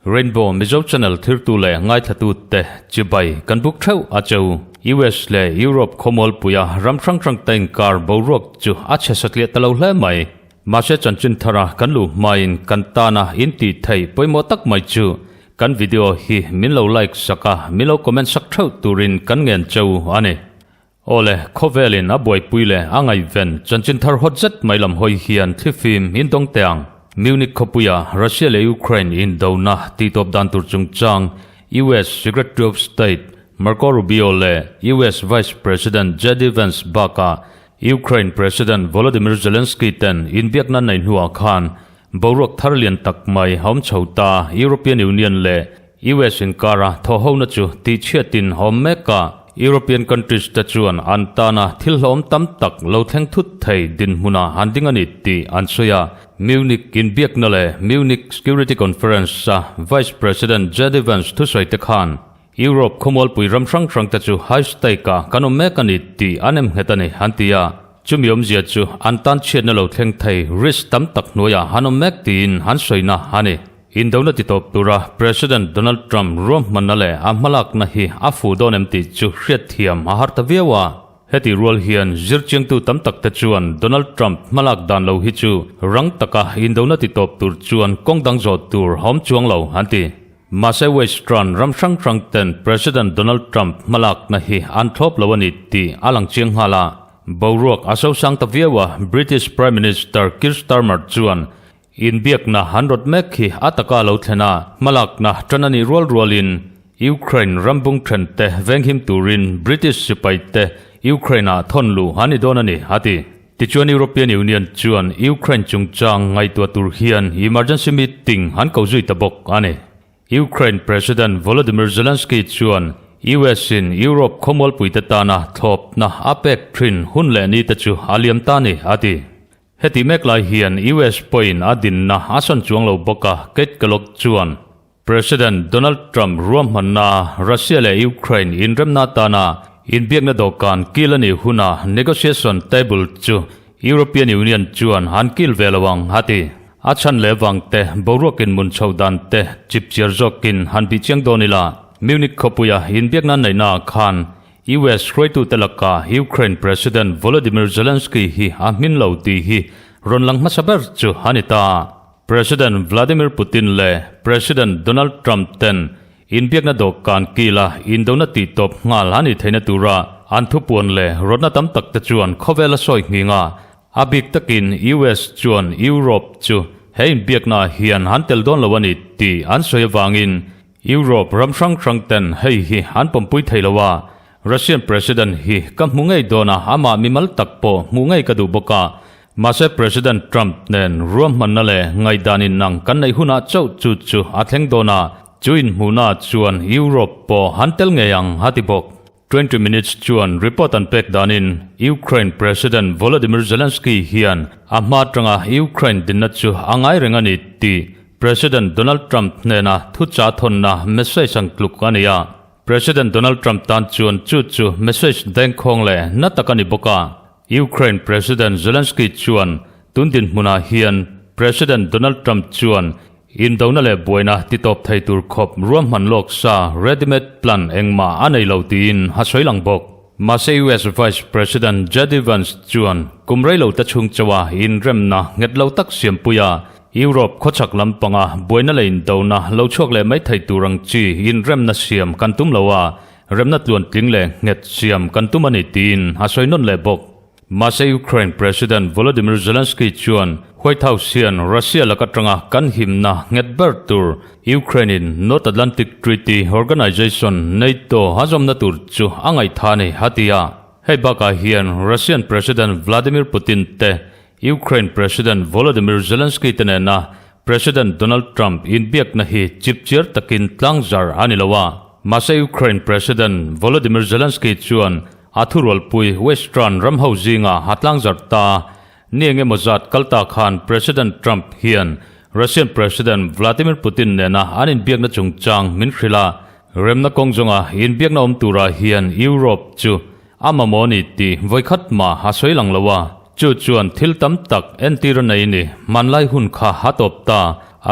Rainbow Mizo Channel thirtu leh ngaithlatute chibai kan buk theuh a cheu. US leh Europe khawmualpuia ram hrang hrang te inkar boruak chu a chhe satliah ta lo hle mai. Mahse chanchin thara kan luh hmain kan tana in tih theih pawimawh tak mai chu kan video hi min lo like sak a, min lo comment sak theuh turin kan ngen cheu a ni. Awle, khawvelin a buaipui leh a ngaihven chanchin thar hawt zet mai lam hawi hian thlifim in dawng teh ang. Munich khawpuia Russia leh Ukraine indona tihtawp dan tur chungchang US Secretary of State Marco Rubio leh US Vice President JD Vance bakah Ukraine President Volodymyr Zelensky ten inbiakna nei hnuah khan boruak thar lian tak mai a awm chho ta. European Union leh US inkara thawhhona chu tihchhiatin a awm mek a, European countries te chuan an tana thil hlawm tam tak lo thleng thut thei dinhmunah an ding a ni tih an sawi a. Munich inbiakna leh Munich Security Conference-a Vice President JD Vance thusawi te khan Europe khawmualpui ram hrang hrang te chu high stake ah kan awm mek a ni tih an em nghet a ni an ti a, chumi awmzia chu an tan chhiatna lo thleng thei risk tam tak hnuaiah an awm mek tiin an sawina a ni. Indona ti tawp tura President Donald Trump ruahmanna leh a hmalakna hi a fuh dawn em tih chu hriatthiam a har ta viau a. Heti rual hian zirchiangtu tam tak te chuan Donald Trump hmalak dan lo hi chu rang taka indona ti tawp tur chuan kawng dang zawh tur a awm chuang lo an ti. Mahse Western ram hrang hrang ten President Donald Trump hmalakna hi an thlawp lo a ni tih a lang chiang nghal a. Boruak a sosang ta viau a, British Prime Minister Keir Starmer chuan inbiakna han rawt mek hi a taka lo thlen a, hmalakna tan a nih rual rualin Ukraine ram bung then te venghim turin British sipai te Ukraine ah thawn luh an ni dawn a ni, a ti. Tichuan European Union chuan Ukraine chungchang ngaihtuah tur hian emergency meeting an ko zui ta bawk a ni. Ukraine President Volodymyr Zelensky chuan US in Europe khawmualpuite tana thlawpna a pek thin hun leh ni te chu a liam ta ni a ti. Heti mek lai hian US pawhin a dinna a sawn chuang lo bawk a, Kate Kellogg chuan President Donald Trump ruahmanna Russia leh Ukraine inremna atana inbiakna dawhkan kil a nih huna negotiation table chu European Union chuan an kil ve lo ang a ti. A chhan leh vang te, boruakin mun chho dan te chip chiar zawkin han bih chiang dawn ila. Munich khawpuia inbiakna neihnaah khan US hruaitute laka Ukraine President Volodymyr Zelensky hi a hmin lo tih hi rawn lang hmasa ber chu a ni ta. President Vladimir Putin leh President Donald Trump ten inbiakna dawhkan kila indona tihtawp nghal a nih theihna tura an thupuan leh rawtna tam tak te chuan khawvel a sawi nghing a, a bik takin US chuan Europe chu he inbiakna ah hian an tel dawn lo a ni tih an sawi avangin Europe ram hrang hrang ten hei hi an pawmpui thei lo a, Russian President hi ka hmu ngei dawn a, amah mimal tak pawh hmuh ngei ka duh bawk a, Mahse President Trump nen ruahmanna leh ngaihdan inang kan neih hunah chauh chu chu a thleng dawn a, chu inhmuhna chuan Europe pawh an tel ngei ang a ti bawk. 20 Minutes chuan report an pek danin Ukraine President Volodymyr Zelensky hian a hma atanga Ukraine dinna chu a ngai reng a ni tih President Donald Trump hnena thuchah thawnna message ang tluk a ni a. President Donald Trump tan chuan chu chu message dengkhawng leh na tak a ni bawk a. Ukraine President Zelensky chuan tun dinhmunah hian President Donald Trump chuan indona leh buaina titawp thei tur khawp ruahman lawk sa ready-made plan engmah a nei lo tiin a sawi lang bawk. Mahse US Vice President JD Vance chuan kum rei lo te chhung chauha inremna nghet lo tak siampui a, Europe khawchhak lampanga buaina leh indona lo chhuak leh mai thei tur ang chi inremna siam kan tum lo a, Remna tluantling leh nghet siam kan tum a ni tiin a sawi nawn leh bawk. Mahse Ukraine President Volodymyr Zelensky chuan White House hian Russia lak atanga kan himna nghet ber tur Ukraine in North Atlantic Treaty Organization, NATO, a zawmna tur chu a ngaihthah a ni a ti a. Hei bakah hian Russian President Vladimir Putin te Ukraine President Volodymyr Zelensky te nena President Donald Trump inbiakna hi chipchiar takin tlangzar a ni lo a, mahse Ukraine President Volodymyr Zelensky chuan a thurualpui Western ram ho zinga a tlangzar ta ni eng emaw zat kal ta khan President Trump hian Russian President Vladimir Putin nena an inbiakna chungchang min hrilh a. Remna kawng zawnga inbiakna awm turah hian Europe chu a mamawh a ni tih vawikhat mah a sawi lang lo a, chu chuan thil tam tak entir a nei ni. Hmanlai hun kha a tawp ta,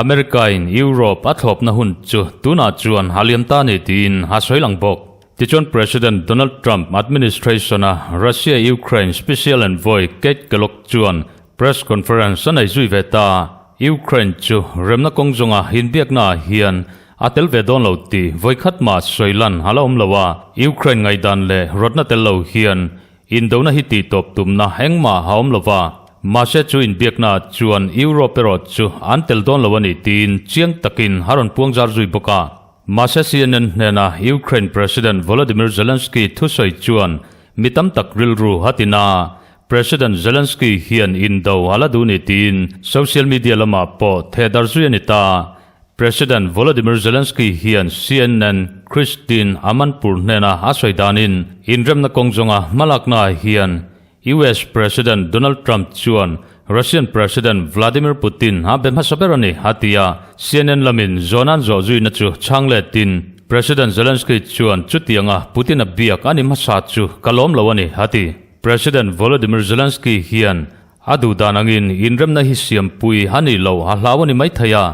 America-in Europe a thlawpna hun chu tunah chuan a liam ta a ni tiin a sawi lang bawk. Tichuan President Donald Trump administration-a Russia-Ukraine Special Envoy Keith Kellogg chuan press conference a nei zui ve ta. Ukraine chu remna kawng zawnga inbiaknaah hian a tel ve dawn lo tih vawikhat mah sawi lan a la awm lo a, Ukraine ngaihdan leh rawtna tel lo hian indona hi tihtawp tumna engmah a awm lo va, mahse chu inbiaknaah chuan Europe erawh chu an tel dawn lo a ni tiin chiang takin a rawn puangzar zui bawk a. Mahse CNN hnena Ukraine President Volodymyr Zelensky thusawi chuan mi tam tak rilru a tin a, President Zelensky hian indo a la duh ni tiin social media lamah pawh thehdar zui a ni ta. President Volodymyr Zelensky hian CNN Christine Amanpour hnena a sawi danin inremna kawng zawnga hmalaknaah hian US President Donald Trump chuan Russian President Vladimir Putin a be hmasa ber a ni, a ti a. CNN lamin zawhna an zawh zuina chu chhang letin President Zelensky chuan chutianga Putin-a biak a ni hmasa chu ka lawm lo a ni, a ti. President Volodymyr Zelensky hian a duh dan angin inremna hi siampui a nih loh a hlau a ni maithei a,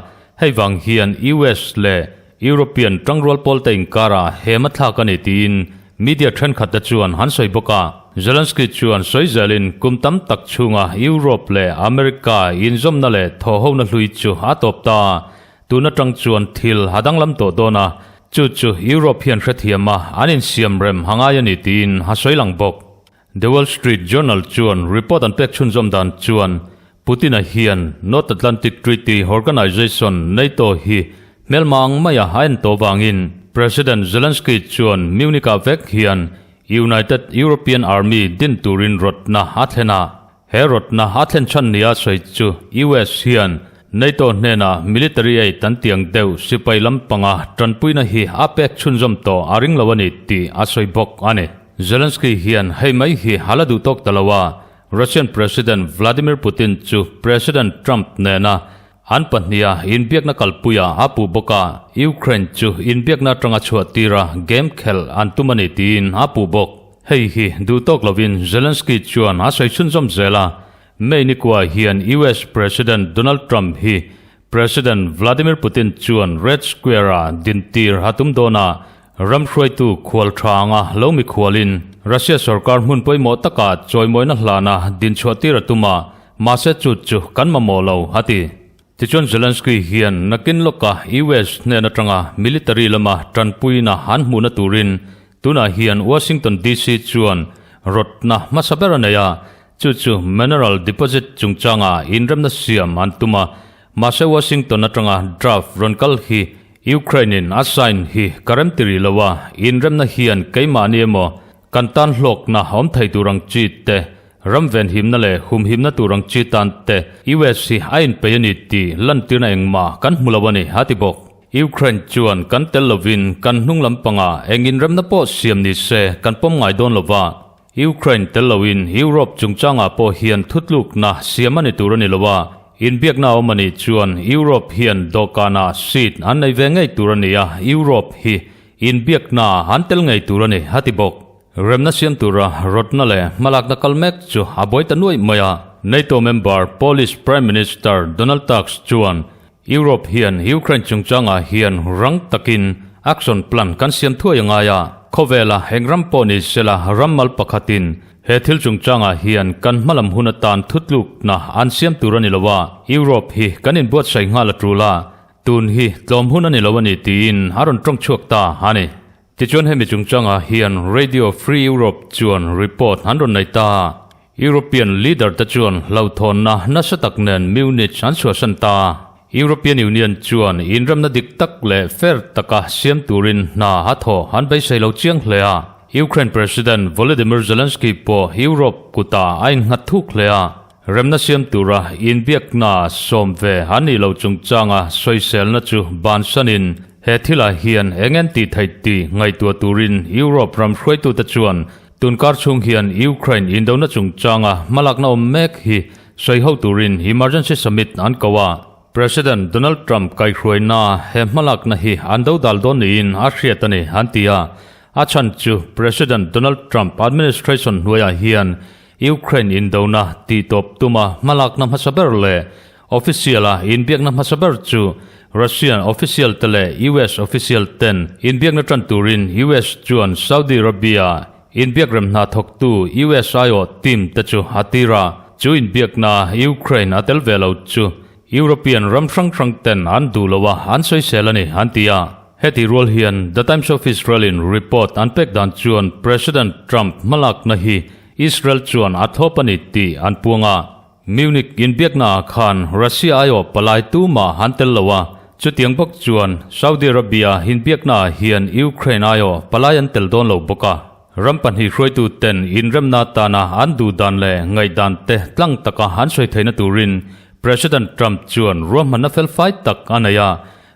hei vang hian US leh European tangrual pawlte inkarah hem a thlak a ni tiin media thenkhatte chuan an sawi bawk a. Zelensky chuan sawi zelin kum tam tak chhunga Europe leh America inzawmna leh thawhhona hlui chu a tawp ta. Tun atang chuan thil a danglam tawh dawn a, chu chu Europe hian hrethiam a an insiamrem a ngai a ni tiin a sawi lang bawk. The Wall Street Journal chuan report an pek chhunzawm dan chuan Putin-a hian North Atlantic Treaty Organization, NATO, hi hmelma ang maia a en tawh vangin President Zelensky chuan Munich-ah vek hian United European Army din turin rawtna a thlen a. He rawtna a thlen chhan nia sawi chu US hian NATO hnenah military aid an tiang deuh sipai lampanga tanpuina hi a pek chhunzawm tawh a ring lo a ni tih a sawi bawk a ni. Zelensky hian hei mai hi a la duh tawk ta lo a, Russian President Vladimir Putin chu President Trump nena an pahniha inbiakna kalpuiah a puh bawk a, Ukraine chu inbiakna atanga chhuah tira game khelh an tum a ni tiin a puh bawk. Hei hi duh tawk lovin Zelensky chuan a sawi chhunzawm zel a, May nikua hian US President Donald Trump hi President Vladimir Putin chuan Red Square-a dintir a tum dawn a, ram hruaitu khual tha anga lo mikhualin Russia sorkar hmun pawimawh taka chawimawina hlana dinchhuahtir a tum a, mahse chu chu kan mamawh lo, a ti. Tichuan Zelensky hian nakin lawka US hnen atanga military lama tanpuina an hmuhna turin tunah hian Washington DC chuan rawtna hmasa ber a nei a, Chu chu mineral deposit chungchanga inremna siam an tum a, mahse Washington atanga draft rawn kal hi Ukraine-in a sign hi ka remti rih lo a, inremna hian keimahni emaw kan tan hlawkna awm thei tur ang chi te, ram venhimna leh humhimna tur ang chi tan te US hi a inpeih a ni tih lantirna engmah kan hmu lo a ni, a ti bawk. Ukraine chuan kan tel lovin kan hnung lampangah eng inremna pawh siam ni se kan pawm ngai dawn lo va, Ukraine tel loin Europe chungchangah pawh hian thutlukna siam a ni tur a ni lo a, inbiakna awm a nih chuan Europe hian dawhkanah seat an nei ve ngei tur a ni a, Europe hi inbiakna an tel ngei tur a ni, a ti bawk. Remna siam tura rawtna leh hmalakna kal mek chu a buai ta nuaih mai a, NATO member Polish Prime Minister Donald Tusk chuan Europe hian Ukraine chungchangah hian rang takin action plan kan siam thuai a ngai a, khawvela eng ram pawh ni sela ram mal pakhatin he thil chungchangah hian kan hmalam hun atan thutlukna an siam tur a ni lo a, Europe hi kan inbuatsaih nghal a tul a, tun hi tlawm hun a ni lo a ni tiin a rawn tawng chhuak ta a ni. Tichuan hemi chungchangah hian Radio Free Europe chuan report an rawn nei ta. European leader te chuan hlauhthawnna nasa tak nen Munich an chhuahsan ta. European Union chuan inremna dik tak leh fair taka siam turin hna a thaw an beisei lo chiang hle a. Ukraine President Volodymyr Zelensky pawh Europe kutah a innghat thuk hle a. Remna siam tura inbiakna sawm ve an nih lo chungchanga sawiselna chu bansanin he thilah hian eng en tih theih tih ngaihtuah turin Europe ram hruaitute chuan Tunkar chhung hian Ukraine indona chungchanga hmalakna awm mek hi sawi ho turin emergency summit an ko a. President Donald Trump kaihhruaina he hmalakna hi an do dal dawn niin a hriat a ni, an ti a. A chhan chu President Donald Trump administration hnuaiah hian Ukraine indona tihtawp tuma hmalakna hmasa ber leh official-a inbiakna hmasa ber chu Russian official te leh US official ten inbiakna tan turin US chuan Saudi Arabia inbiak rem hna thawktu US aiawh team te chu a tir a, chu inbiakna Ukraine a tel ve lo chu European ram hrang hrang ten an duh lo a, an sawisel a ni, an ti a. Heti rual hian The Times of Israel-in report an pek dan chuan President Trump hmalakna hi Israel chuan a thlawp a ni tih an puang a. Munich inbiaknaah khan Russia aiawh palai tumah an tel lo a, chutiang bawk chuan Saudi Arabia inbiaknaah hian Ukraine aiawh palai an tel dawn lo bawk a. Ram pahnih hruaituten inremna atana an duh dan leh ngaihdan te tlang taka an sawi theihna turin President Trump chuan ruahmanna felfai tak a nei a,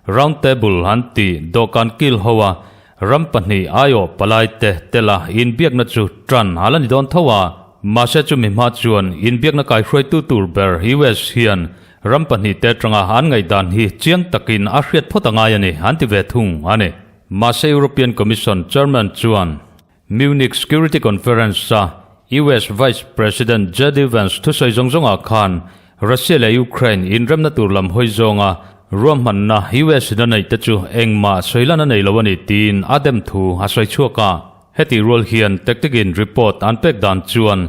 Round table an tih dawhkan kil ho a, ram pahnih aiawh palai te tela inbiakna chu tan a la ni dawn tho a. Mahse chumi hma chuan inbiakna kaihruaitu tur ber US hian ram pahnih te atanga an ngaihdan hi chiang takin a hriat phawt a ngai a ni an ti ve thung a ni. Mahse European Commission Chairman chuan Munich Security Conference-a US Vice President JD Vance thusawi zawng zawngah khan Russia leh Ukraine inremna tur lam hawi zawnga ruahmanna US in a neih te chu engmah sawi lan a nei lo a ni tiin a dem thu a sawi chhuak a. Hetih rual hian tactic-in report an pek dan chuan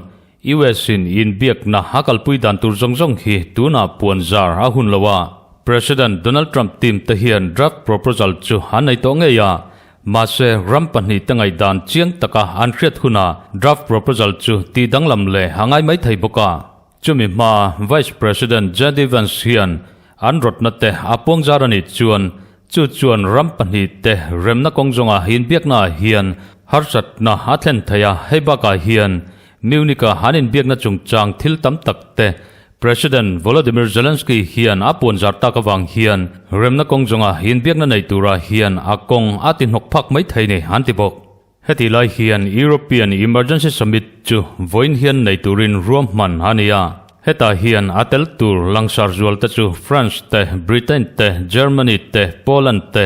US in inbiakna a kalpui dan tur zawng zawng hi tunah puan zar a hun lo a. President Donald Trump team te hian draft proposal chu an nei tawh ngei a, mahse ram pahnih te ngaihdan chiang taka an hriat hunah draft proposal chu tih danglam leh a ngai mai thei bawk a. Chumi hma Vice President JD Vance hian an rawtna te a puang zar a nih chuan chu chuan ram pahnih te remna kawng zawnga inbiakna ah hian harsatna a thlen thei a, hei bakah hian Munich-a an inbiakna chungchang thil tam tak te President Volodymyr Zelensky hian a puan zar tak avang hian remna kawng zawnga inbiakna nei turah hian a kawng a ti hnawk phak mai thei ni an ti bawk. Heti lai hian European Emergency Summit chu vawiin hian nei turin ruahman a ni a. Hetah hian a tel tur langsar zual te chu France te, Britain te, Germany te, Poland te,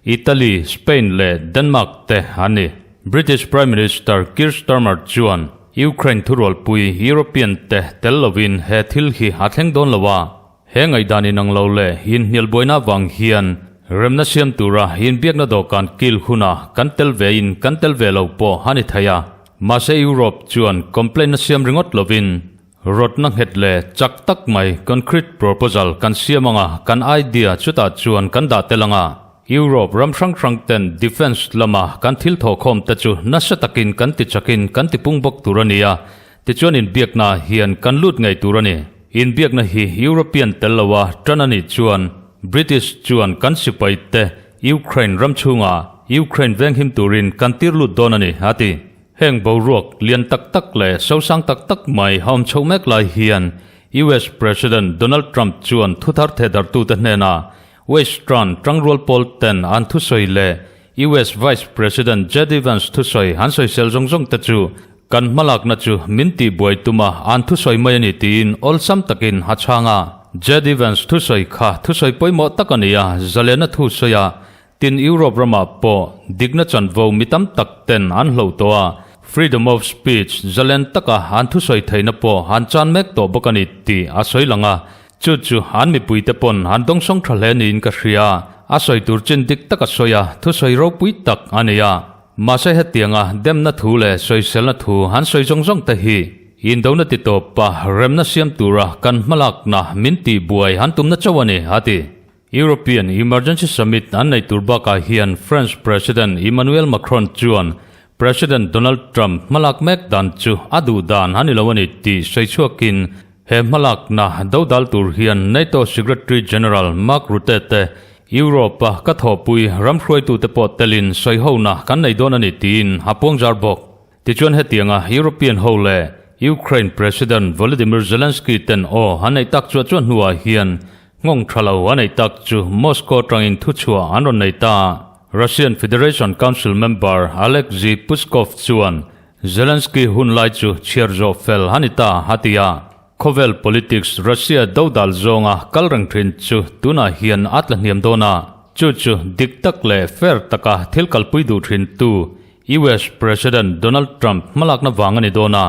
Italy, Spain leh Denmark te an ni. British Prime Minister Keir Starmer chuan Ukraine thurualpui European te tel lovin he thil hi a thleng dawn lo a. He ngaihdan inang lo leh inhnial buaina avang hian remna siam tura inbiakna dawhkan kil huna kan tel ve in kan tel ve lo pawh a ni thei a. Mahse Europe chuan complaint a siam ringawt lovin rawtna nghet leh chak tak mai concrete proposal kan siam anga kan idea chutah chuan kan dah tel anga Europe ram hrang hrang ten defence lama kan thil thawhkhawm te chu nasa takin kan ti chakin kan ti pung bawk tur a ni a. Tichuan inbiakna hian kan lut ngei tur a ni. Inbiakna hi European tel loa tan a nih chuan British chuan kan sipai te Ukraine ram chhungah Ukraine venghim turin kan tir lut dawn a ni, a ti. Heng boruak lian tak tak leh sosang tak tak mai a awm chhoh mek lai hian US President Donald Trump chuan thuthar thehdarhtute hnenah Western tangrual pawl ten an thusawi leh US Vice President JD Vance thusawi an sawisel zawng zawng te chu kan hmalakna chu min tihbuai tum a, an thusawi mai a ni tiin awlsam takin a chhang a. JD Vance thusawi kha thusawi pawimawh tak a ni a, zalena thusawi a, tin Europe ramah pawh dikna chanvo mi tam tak ten an hloh tawh a, freedom of speech zalen taka an thusawi theihna pawh an chan mek tawh bawk a ni tih a sawi lang a. Chu chu an mipuite pawn an dawngsawng tha hle niin ka hria. A sawi tur chin dik tak a sawi a, thusawi ropui tak a nei a. Mahse hetianga demna thu leh sawiselna thu an sawi zawng zawng te hi indona ti tawpa remna siam tura kan hmalakna min tihbuai an tumna chauh a ni, a ti. European Emergency Summit an nei tur bakah hian French President Emmanuel Macron chuan President Donald Trump hmalak mek dan chu a duh dan a ni lo a ni tih sawi chhuakin he hmalakna dodal tur hian NATO Secretary General Mark Rutte te Europe-a ka thawhpui ram hruaitute pawh telin sawihona kan nei dawn a ni tiin a puangzar bawk. Tichuan hetianga European ho leh Ukraine President Volodymyr Zelensky ten aw an neih tak chuah chuah hnuah hian nghawng tha lo a neih tak chu Moscow atangin thuchhuah an rawn nei ta. Russian Federation Council member Alexei Pushkov chuan Zelensky hun lai chu chhiar zawh fel a ni ta a ti a. Khawvel politics Russia dodal zawnga kal reng thin chu tunah hian a tla hniam dawn a, chu chu dik tak leh fair taka thil kalpui duh thin tu US President Donald Trump hmalakna vang a ni dawn a.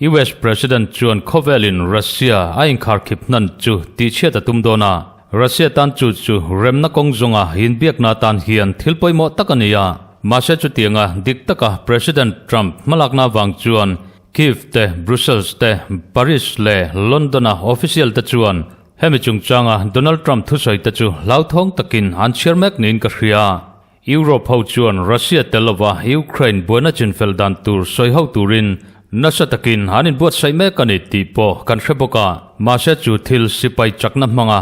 US President chuan khawvelin Russia a inkharkhip hnan chu tihchhiat a tum dawn a, Russia tan chu chu remna kawng zawnga inbiakna atan hian thil pawimawh tak a ni a. Mahse chutianga dik taka President Trump hmalakna vang chuan Kyiv te, Brussels te, Paris leh London-a official te chuan hemi chungchanga Donald Trump thusawi te chu hlauthawng takin an chhiar mek niin ka hria. Europe ho chuan Russia tel lova Ukraine buaina chinfel dan tur sawi ho turin nasa takin an inbuatsaih mek a ni tih pawh kan hre bawk a. Mahse chu thil sipai chakna hmanga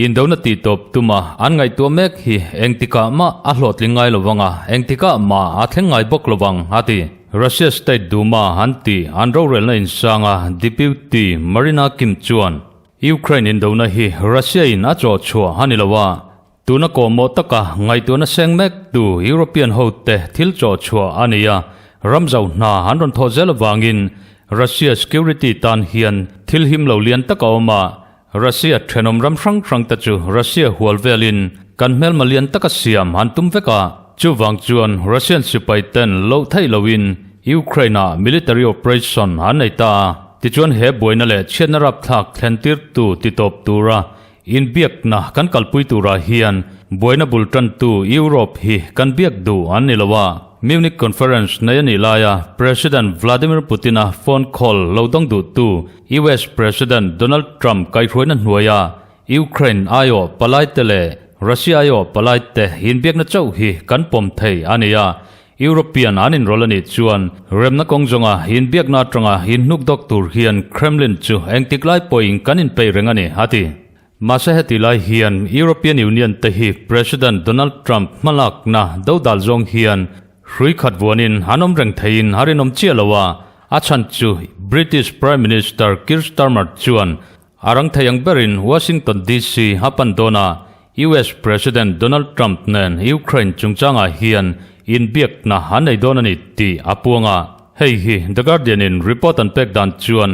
Indona tih tawp tuma an ngaihtuah mek hi engtikah mah a hlawhtling ngai lovang a, engtikah mah a thleng ngai bawk lovang, a ti. Russia State Duma an ti an rorelna insanga Deputy Marina Kim chuan, Ukraine indona hi Russia in a chawh chhuah a ni lo a, tuna kawhmawh taka ngaihtuahna seng mek tu European hote thil chawh chhuah a ni a, ram zau hna an rawn thawh zel avangin Russia security tan hian thil him lo lian tak a awm a, Russia thenawm ram hrang hrang te chu Russia hual velin kan hmelma lian taka siam an tum vek a, chuvang chuan Russian sipai ten loh theih loin Ukraine ah military operation an nei ta a, tichuan he buaina leh chhiatna rapthlak thlen tirtu titawp tura inbiakna kan kalpui turah hian buaina bul tantu Europe hi kan biak duh an ni lo a. Munich Conference nei a nih laia President Vladimir Putin-a phone call lo dawng duhtu US President Donald Trump kaihhruaina hnuaia Ukraine aiawh palaite leh Russia aiawh palaite inbiakna chauh hi kan pawm thei a ni a, European an inrawlh a nih chuan remna kawng zawnga inbiakna atanga inhnuk dawk tur hian Kremlin chu engtik lai pawhin kan inpeih reng a ni, a ti. Mahse heti lai hian European Union te hi President Donald Trump hmalakna dodal zawng hian hrui khat vuanin an awm reng theiin a rinawm chiah lo a, a chhan chu British Prime Minister Keir Starmer chuan a rang thei ang berin Washington DC a pan dawn a, US President Donald Trump nen Ukraine chungchangah hian inbiakna an nei dawn a ni tih a puang a. Hei hi The Guardian in report an pek dan chuan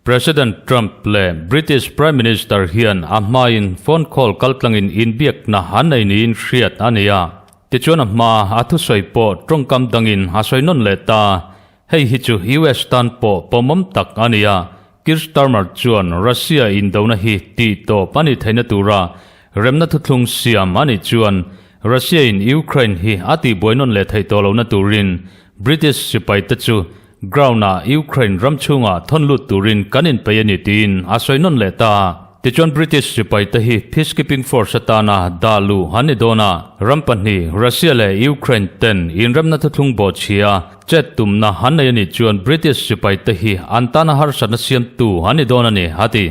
President Trump leh British Prime Minister hian a hmain phone call kaltlangin inbiakna an nei niin hriat a ni a. Tichuan a hma a thusawi pawh tawngkam dangin a sawi nawn leh ta. Hei hi chu US tan pawh pawmawm tak a ni a. Keir Starmer chuan Russia indona hi tih tawp a nih theihna tura remna thuthlung siam a nih chuan Russia in Ukraine hi a tihbuai nawn leh theih tawh lohna turin British sipaite chu Ground-ah Ukraine ram chhungah thawn lut turin kan inpeih a ni tiin a sawi nawn leh ta a. Tichuan British sipaite hi peacekeeping force atana dah luh an ni dawn a. Ram pahnih, Russia leh Ukraine ten inremna thuthlung bawhchhia chet tumna an nei a nih chuan British sipaite hi an tana harsatna siamtu an ni dawn a ni, a ti.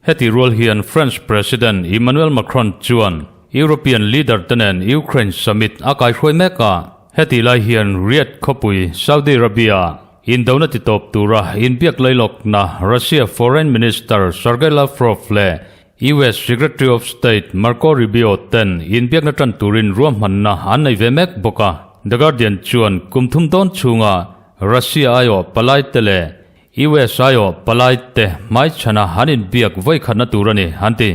Heti rual hian French President Emmanuel Macron chuan European leader te nen Ukraine summit a kaihruai mek a. Heti lai hian Riyadh khawpui, Saudi Arabia, indona titawp tura inbiak lailawkna Russia Foreign Minister Sergei Lavrov leh US Secretary of State Marco Rubio ten inbiakna tan turin ruahmanna an nei ve mek bawk a. The Guardian chuan kum thum dawn chhunga Russia aiawh palaite leh US aiawh palaite hmaichhana an inbiak vawikhatna tur a ni, an ti.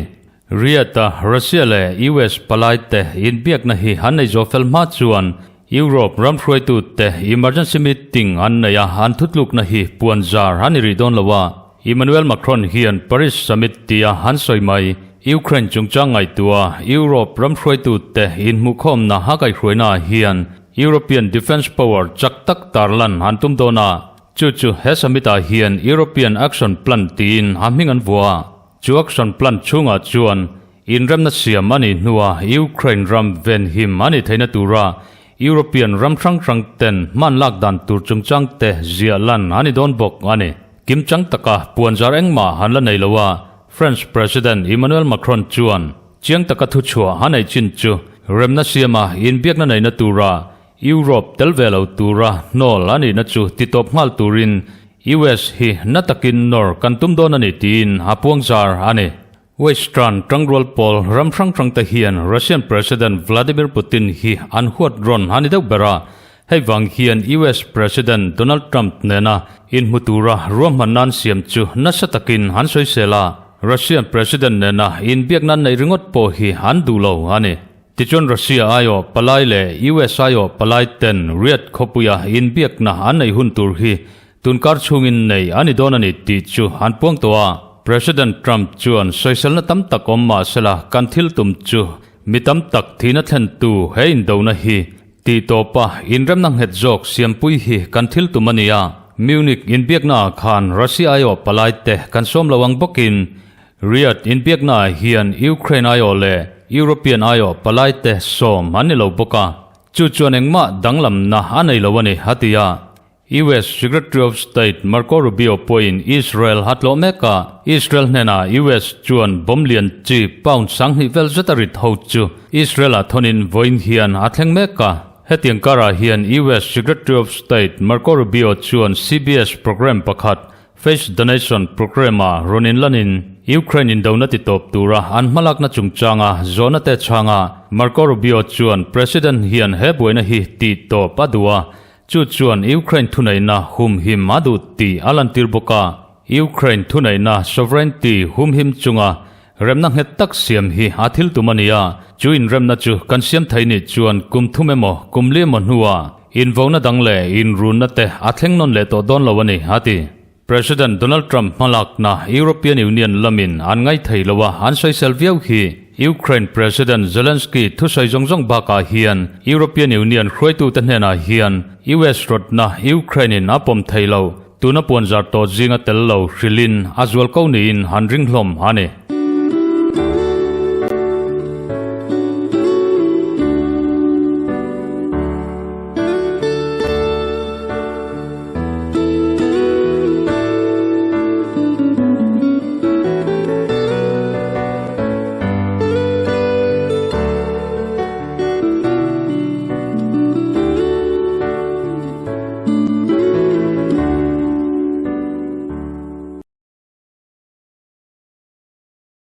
Riyadh-a Russia leh US palaite inbiakna hi an nei zawh fel hma chuan Europe ram hruaitute emergency meeting an nei a, an thutlukna hi puan zar a ni rih dawn lo a. Emmanuel Macron hian Paris Summit tia an sawi mai, Ukraine chungchang ngaihtuah Europe ram hruaitute inhmuhkhawmna a kaihhruainaah hian European defence power chak tak tarlan an tum dawn a, chu chu he summit-ah hian European Action Plan tiin a hming an vuah a. Chu action plan chhungah chuan inremna siam a nih hnua Ukraine ram venhim a nih theihna tura European ram hrang hrang ten hman lak dan tur chungchang te ziah lan a ni dawn bawk a ni. Kimchang taka puanzar engmah han la nei lo a, French President Emmanuel Macron chuan chiang taka thuchhuah a neih chin chu remna siama inbiakna neihna tura Europe tel ve lo tura hnawl a nihna chu titawp nghal turin US hi na takin nawr kan tum dawn a ni tiin a puangzar a ni. Western tangrual pawl ram hrang hrang te hian Russian President Vladimir Putin hi an huat rawn a ni deuh ber a. Hei vang hian US President Donald Trump nena inhmu tura ruahmanna an siam chu nasa takin an sawisel a, Russian President nena inbiakna an neih ringawt pawh hi an duh lo a ni. Tichuan Russia aiawh palai leh US aiawh palai ten Riyadh khawpuia inbiakna an neih hun tur hi tunkar chhungin nei a ni dawn a ni tih chu an puang tawh a. President Trump chuan sawiselna tam tak awm mah sela kan thil tum chu mi tam tak thihna thlentu he indona hi Tih tawpa inremna nghet zawk siampui hi kan thil tum a ni a, Munich inbiaknaah khan Russia aiawh palai te kan sawm lo ang bawkin Riyadh inbiaknaah hian Ukraine aiawh leh European aiawh palai te sawm an ni lo bawk a, chu chuan engmah danglamna a nei lo a ni, a ti a. US Secretary of State Marco Rubio pawhin Israel a tlawh mek a, Israel hnenah US chuan bomb lian chi pound 2000 vel zet a rit ho chu Israel-ah thawnin vawiin hian a thleng mek a. Hetiang karah hian US Secretary of State Marco Rubio chuan CBS program pakhat Face the Nation program-ah rawn inlanin Ukraine indona titawp tura an hmalakna chungchanga zawhna te chhanga Marco Rubio chuan President hian he buaina hi tihtawp a duh a, Chu chuan Ukraine thuneihna humhim a duh tih a lantir bawk a, Ukraine thuneihna sovereignty humhim chunga remna nghet tak siam hi a thil tum a ni a, chu inremna chu kan siam thei nih chuan kum thum emaw kum li emaw hnuah invona dang leh inrunna te a thleng nawn leh tawh dawn lo a ni, a ti. President Donald Trump hmalakna European Union lamin an ngaithei lo a, an sawisel viau hi. Ukraine President Zelensky thusawi zawng zawng bakah hian European Union hruaitute hnenah hian US rawtna Ukraine in a pawm thei lo, tuna puanzar tawh zinga tel lo hrilhin a zual ko niin an ring hlawm a ni.